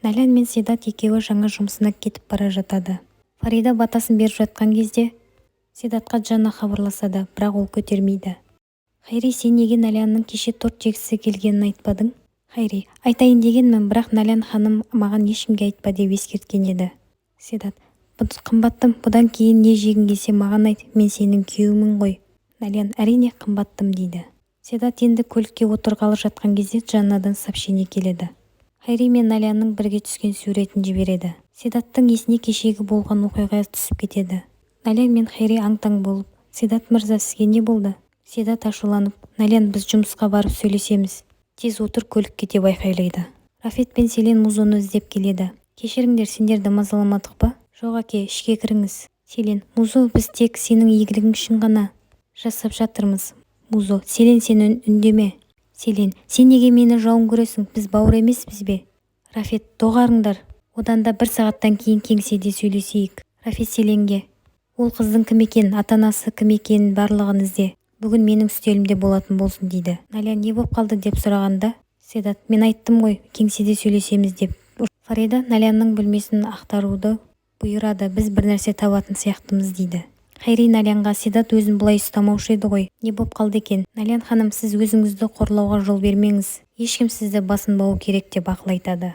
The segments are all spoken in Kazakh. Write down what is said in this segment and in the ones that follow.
Налян мен Седат екеуі жаңа жұмысына кетіп бара жатады. Фарида батасын беріп жатқан кезде Седатқа Джана хабарласады, бірақ ол көтермейді. Хайри, сен неге Налянның кеше торт жегісі келгенін айтпадың? Хайри: Айтайын дегенмін, бірақ Налян ханым маған ешкімге айтпа деп ескерткен еді. Седат: Қымбаттым, бұдан кейін не жегің келсе, маған айт, мен сенің күйеуіңмін ғой. Налян: Әрине, қымбаттым, дейді. Седат енді көлікке отырғалы жатқан кезде Джанадан сообщение келеді. Хайри мен Налянның бірге түскен суретін жібереді. Седаттың есіне кешегі болған оқиға түсіп кетеді. Налян мен Хайри аң-таң болып: «Седат мырза, сізге не болды?» Седат ашуланып: «Налян, біз жұмысқа барып сөйлесеміз, тез отыр көлікке», – деп айқайлайды. Рафет пен Селен Музоны іздеп келеді. «Кешіріңдер, сендерді мазаламадық па?» «Жоқ, әке, ішке кіріңіз». Селен: «Музо, біз тек сенің игілігің үшін ғана жасап жатырмыз». Музо: «Селен, сен үндеме». Селен: «Сен неге мені жауым көресің? Біз бауыр емеспіз бе?» Рафет: «Доғарыңдар, одан да бір сағаттан кейін кеңседе сөйлесейік». Рафет Селенге: «Ол қыздың кім екенін, ата-анасы кім екенін, барлығын ізде. Бүгін менің үстелімде болатын болсын», – дейді. Налян не боп қалды деп сұрағанда, Седат: «Мен айттым ғой, кеңседе сөйлесеміз деп». Фарида Налянның бөлмесін ақтаруды бұйырады. «Біз бір нәрсе табатын сияқтымыз», – дейді. Хайри Налянға: «Седат өзін бұлай ұстамаушы еді ғой, не боп қалды екен? Налян ханым, сіз өзіңізді қорлауға жол бермеңіз, ешкім сізді басынбауы керек», – деп ақыл айтады.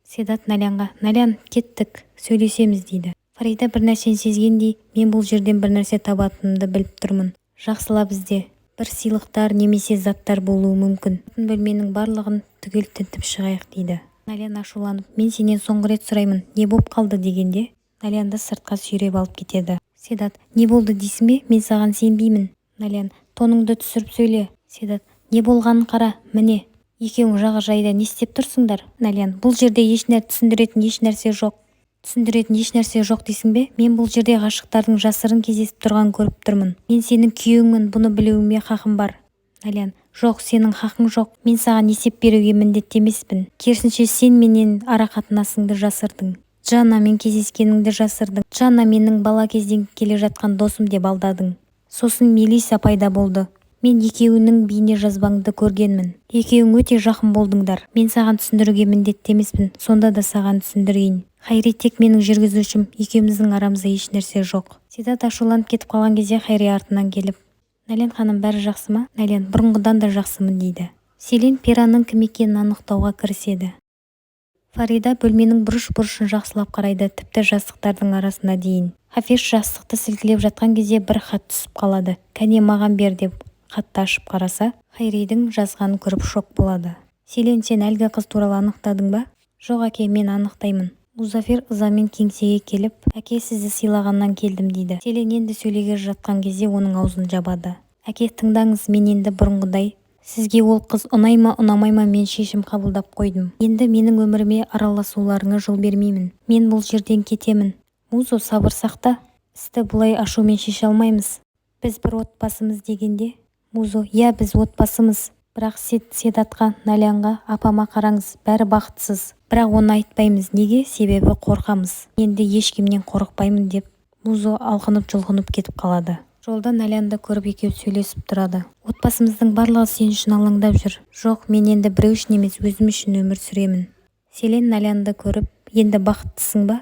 Седат Налянға: «Налян, кеттік, сөйлесеміз», – дейді. Фарида бір нәрсені сезгендей: «Мен бұл жерден бір нәрсе табатынымды біліп тұрмын. Жақсылап ізде, бір сыйлықтар немесе заттар болуы мүмкін. Бөлменің барлығын түгел тінтіп шығайық», – дейді. Налян ашуланып: «Мен сенен соңғы рет сұраймын, не боп қалды?» – дегенде, Налянды сыртқа сүйреп алып кетеді. Седат: «Не болды дейсің бе? Мен саған сенбеймін». Налян: «Тоныңды түсіріп сөйле». Седат: «Не болғанын қара, міне. Екеуің жағажайда не істеп тұрсыңдар?» Налян: «Бұл жерде түсіндіретін еш нәрсе жоқ». «Түсіндіретін еш нәрсе жоқ дейсің бе? Мен бұл жерде ғашықтардың жасырын кездесіп тұрғанын көріп тұрмын. Мен сенің күйеуіңмін, бұны білуіме хақым бар». Налян: «Жоқ, сенің хақың жоқ. Мен саған есеп беруге міндетті емеспін. Керісінше, сен менен арақатынасыңды жасырдың. Джанамен кездескеніңді жасырдың. Джана менің бала кезден келе жатқан досым деп алдадың. Сосын Мелиса пайда болды. Мен екеуіңнің бейне жазбаңды көргенмін. Екеуің өте жақын болдыңдар. Мен саған түсіндіруге міндетті емеспін, сонда да саған түсіндірейін. Хайри тек менің жүргізушім, екеуміздің арамызда ешнәрсе жоқ». Седат ашуланып кетіп қалған кезде Хайри артынан келіп: «Налян ханым, бәрі жақсы ма?» Налян: «Бұрынғыдан да жақсымын», – дейді. Селен Пераның кім екенін анықтауға кіріседі. Фарида бөлменің бұрыш-бұрышын жақсылап қарайды, тіпті жастықтардың арасына дейін. Хафиз жастықты сілкілеп жатқан кезде бір хат түсіп қалады. «Кәне, маған бер», – деп хатты ашып қараса, Хайридің жазғанын көріп шок болады. Селен, сен әлгі қыз туралы анықтадың ба? «Жоқ, әке, мен анықтаймын». Музафер ызамен кеңсеге келіп: «Әке, сізді сыйлағаннан келдім», – дейді. Селен енді сөйлегелі жатқан кезде оның аузын жабады. «Әке, тыңдаңыз, мен енді бұрынғыдай. Сізге ол қыз ұнай ма, ұнамай ма, мен шешім қабылдап қойдым. Енді менің өміріме араласуларыңа жол бермеймін. Мен бұл жерден кетемін». «Музо, сабыр сақта, істі бұлай ашумен шеше алмаймыз. Біз бір отбасымыз», – дегенде, Музо: «Иә, біз отбасымыз, бірақ Седатқа, Налянға, апама қараңыз, бәрі бақытсыз. Бірақ оны айтпаймыз. Неге? Себебі қорқамыз. Енді ешкімнен қорықпаймын», – деп Музо алқынып-жұлқынып кетіп қалады. Жолда Налянды көріп, екеуі сөйлесіп тұрады. «Отбасымыздың барлығы сен үшін алаңдап жүр». «Жоқ, мен енді біреу үшін емес, өзім үшін өмір сүремін». Селен Налянды көріп: «Енді бақыттысың ба?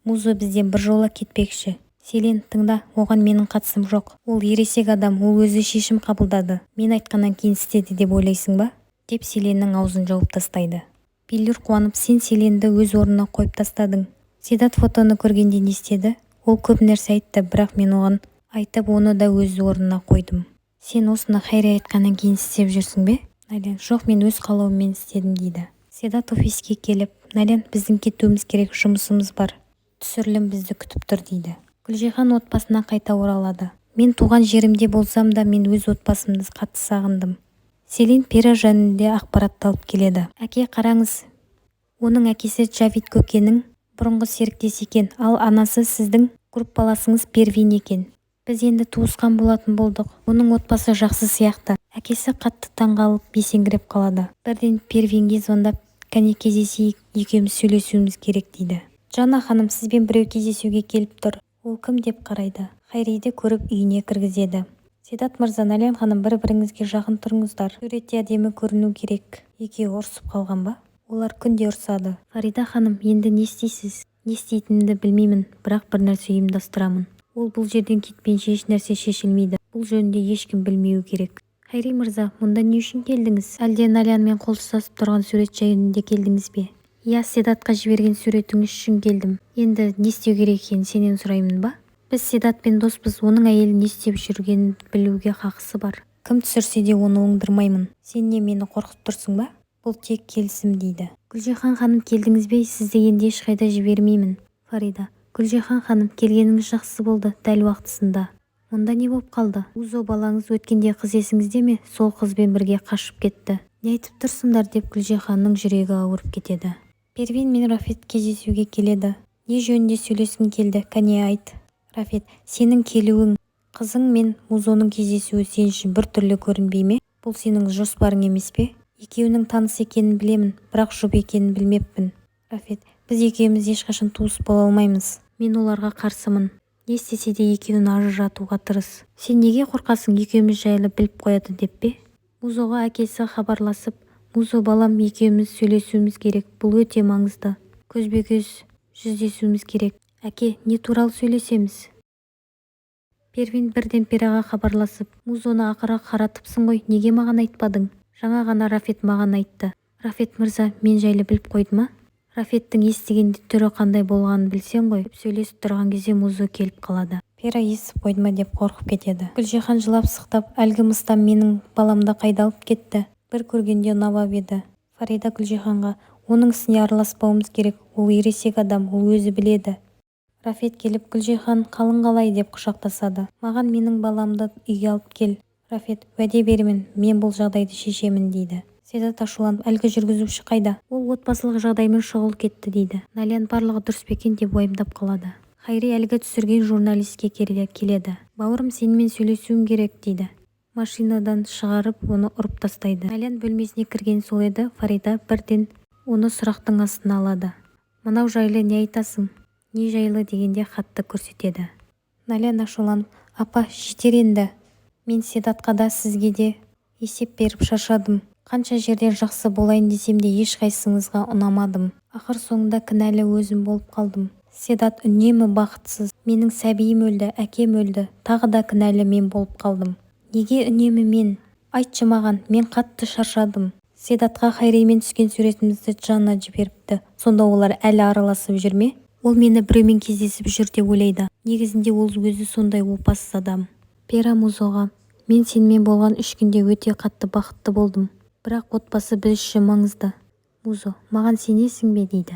Музо бізден біржола кетпекші». Селен: «Тыңда, оған менің қатысым жоқ. Ол ересек адам, ол өзі шешім қабылдады. Мен айтқаннан кейін істеді деп ойлайсың ба?» – деп Селеннің аузын жауып тастайды. Биллур қуанып: «Сен Селенді өз орнына қойып тастадың». Седат фотоны көргенде не істеді? «Ол көп нәрсе айтты, бірақ мен оған айтып, оны да өз орнына қойдым». «Сен осыны Хайри айтқаннан кейін істеп жүрсің бе?» Налян: «Жоқ, мен өз қалауыммен істедім», – дейді. Седат офиске келіп: «Налян, біздің кетуіміз керек, жұмысымыз бар, түсірілім бізді күтіп тұр», – дейді. Гүлжихан отбасына қайта оралады. «Мен туған жерімде болсам да, мен өз отбасымды қатты сағындым». Селен Пера жөнінде ақпаратты алып келеді. «Әке, қараңыз, оның әкесі Джавид көкенің бұрынғы серіктесі екен, ал анасы сіздің группаласыңыз Первин екен. Біз енді туысқан болатын болдық. Оның отбасы жақсы сияқты». Әкесі қатты таңғалып, есеңгіреп қалады. Бірден Первинге звондап: «Кәне, кездесейік, екеуміз сөйлесуіміз керек», – дейді. «Джана ханым, сізбен біреу кездесуге келіп тұр». Ол кім деп қарайды. Хайриді көріп, үйіне кіргізеді. «Седат мырза, Налян ханым, бір-біріңізге жақын тұрыңыздар, суретте әдемі көріну керек». Екеуі ұрысып қалған ба? Олар күнде ұрсады. Фарида ханым, енді не істейсіз? Не істейтінімді білмеймін, бірақ бір нәрсе ұйымдастырамын. Ол бұл жерден кетпейінше ешнәрсе шешілмейді. Бұл жөнінде ешкім білмеуі керек. Хайри мырза, мұнда не үшін келдіңіз? Әлде Налянмен қол ұстасып тұрған сурет жөнінде келдіңіз бе? Иә, Седатқа жіберген суретіңіз үшін келдім. Енді не істеу керек екенін сенен сұраймын ба? Біз Седатпен доспыз, оның әйелі не істеп жүргенін білуге хақысы бар. Кім түсірсе де оны оңдырмаймын. Сен не, мені қорқытып тұрсың ба? Бұл тек келісім дейді. Гүлжихан ханым, келдіңіз бе? Сізді енді ешқайда жібермеймін. Фарида: Гүлжихан ханым, келгеніңіз жақсы болды, дәл уақытысында. Мұнда не болып қалды? Узо балаңыз өткенде қыз есіңізде ме? Сол қызбен бірге қашып кетті. Не айтып тұрсыңдар деп Гүлжиһанның жүрегі ауырып кетеді. Первин мен Рафет кездесуге келеді. Не жөнінде сөйлескің келді, кәне айт? Рафет: Сенің келуің, қызың мен Музоның кездесуі сен үшін бір түрлі көрінбей ме? Бұл сенің жоспарың емес пе? Екеуінің таныс екенін білемін, бірақ жұп екенін білмеппін. Рафет: Біз екеуміз ешқашан туыс бола алмаймыз. Мен оларға қарсымын. Не істесе де екеуін ажыратуға тырыс. Сен неге қорқасың, екеуміз жайлы біліп қояды деп пе? Музоға әкесі хабарласып: Музо балам, екеуміз сөйлесуіміз керек, бұл өте маңызды. Көзбе-көз жүздесуіміз керек. Әке, не туралы сөйлесеміз? Первин бірден Пераға хабарласып: Музоны ақыры қаратыпсың ғой, неге маған айтпадың? Жаңа ғана Рафет маған айтты. Рафет мырза мен жайлы біліп қойды ма? Рафеттің естігенде түрі қандай болғанын білсең ғой. Деп сөйлесіп тұрған кезде Музо келіп қалады. Пера естіп қойды ма деп қорқып кетеді. Гүлжихан жылап-сықтап: Әлгі мыстан менің баламды қайда алып кетті? Бір көргенде ұнап еді. Фарида Гүлжиһанға: Оның ісіне араласпауымыз керек, ол ересек адам, ол өзі біледі. Рафет келіп: Гүлжихан, қалың қалай? деп құшақтасады. Маған менің баламды үйге алып кел. Рафет: Уәде беремін, мен бұл жағдайды шешемін, дейді. Седат ашуланып: Әлгі жүргізуші қайда? Ол отбасылық жағдаймен шұғыл кетті, дейді. Налян барлығы дұрыс па екен деп уайымдап қалады. Хайри әлгі түсірген журналистке келеді. Бауырым, сенімен сөйлесуім керек, дейді. Машинадан шығарып, оны ұрып тастайды. Налян бөлмесіне кірген сол еді, Фарида бірден оны сұрақтың астына алады. Мынау жайлы не айтасың? Не жайлы дегенде хатты көрсетеді. Налян ашуланып: Апа, жетер енді. Мен Седатқа да, сізге де есеп беріп шаршадым. Қанша жерден жақсы болайын десем де ешқайсыңызға ұнамадым. Ақыр соңында кінәлі өзім болып қалдым. Седат үнемі бақытсыз. Менің сәбиім өлді, әкем өлді. Тағы да кінәлі мен болып қалдым. Неге үнемі мен? Айтшы маған, мен қатты шаршадым. Седатқа Хайримен түскен суретімізді Джанна жіберіпті. Сонда олар әлі араласып жүр ме? Ол мені біреумен кездесіп жүр деп ойлайды. Негізінде ол өзі сондай опасыз адам. Пера Музоға: Мен сенімен болған 3 күнде өте қатты бақытты болдым. Бірақ отбасы біз үшін маңызды. Музо: Маған сенесің бе, дейді.